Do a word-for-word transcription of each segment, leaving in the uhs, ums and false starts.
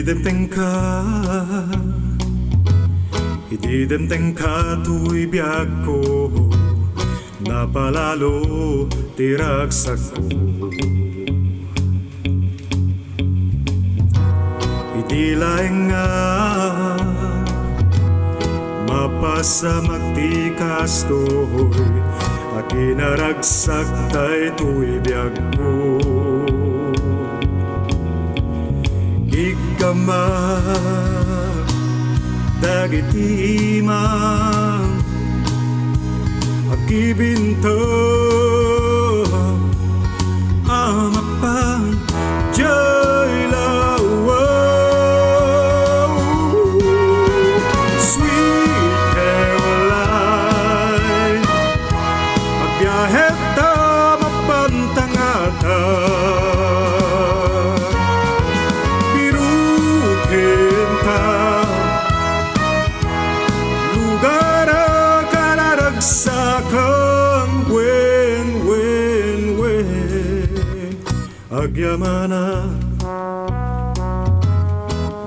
Dimtengka, idi dimtengka toy biagko, napalalo ti ragsakko. Idi laeng nga mapasamak ti kastoy a kinaragsak daytoy biagko. Iggamma dagiti imam a kibinta a mapan jay lawa. Sweet Caroline, agbiahe ta mapan tangata. Piruken ta lugar a kararagsakan, wen, wen, wen. Agyamanak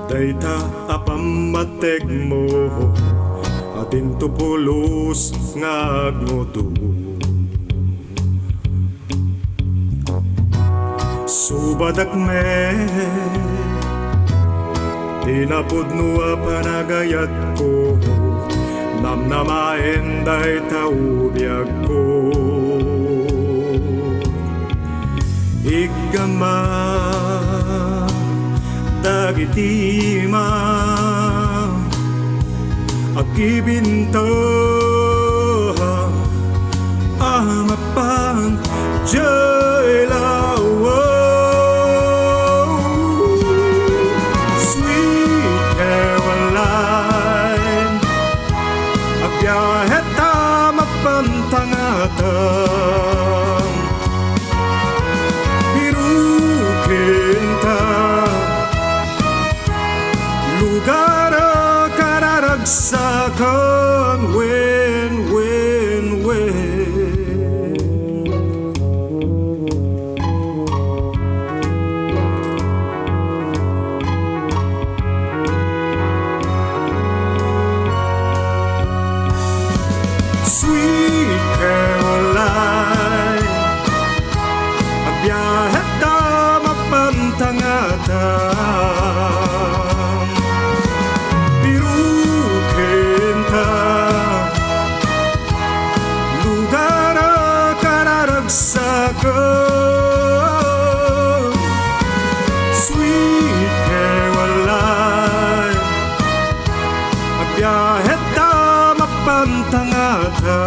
dayta a pammategmo a dinto pulos nga agngudom. Subadak met ti napudno a panagayatko, namnamaen dayta a biagko. Iggamma dagiti imam a kibinta a mapan jay lawa. Sweet Caroline, agbiahe ta mapan tangata. Piruken ta lugar a kararagsakan, wen, wen, wen. Sweet Caroline, agbiahe ta mapan tangata. Piruken ta lugar a kararagsakan. Sweet Caroline, agbiahe ta mapan tangata.